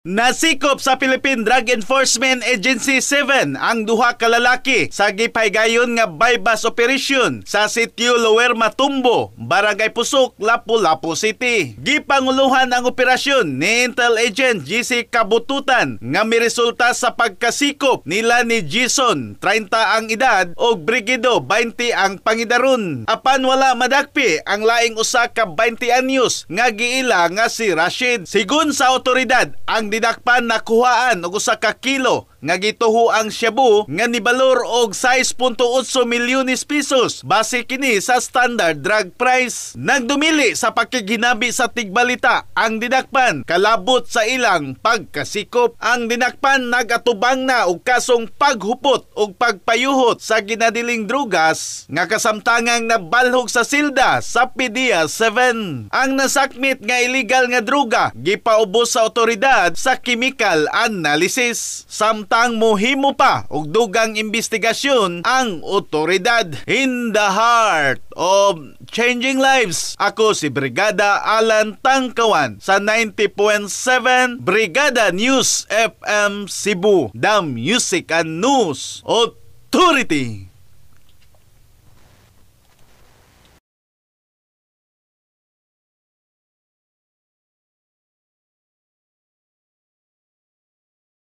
Nasikop sa Philippine Drug Enforcement Agency 7 ang duha ka lalaki sa gipahigayon nga buy-bust operation sa Sitio Lower Matumbo, Barangay Pusok, Lapu-Lapu City. Gipanguluhan ang operasyon ni Intel Agent GC Kabututan nga miresulta sa pagkasikop nila ni Jason, 30 ang edad, ug Brigido, 20 ang pangidaron. Apan wala madakpi ang laing usa ka 20 anyos nga giila nga si Rashid. Sigon sa otoridad, ang didakpan nakuhaan og usa ka kilo nga gituho ang shabu nga nibalor og 6.8 milyones pesos base kini sa standard drug price. Nagdumili sa pakighinabi sa tigbalita ang didakpan kalabot sa ilang pagkasikop. Ang dinakpan nagatubang na og kasong paghupot og pagpayuhot sa ginadiling drugas nga kasamtangang nabalhog sa silda sa PDEA 7. Ang nasakmit nga illegal nga druga gipaubos sa otoridad sa chemical analysis. Samtang mohimo pa og dugang investigasyon ang otoridad. In the heart of changing lives, ako si Brigada Alan Tangkawan sa 90.7 Brigada News FM Cebu, the Music and News Authority.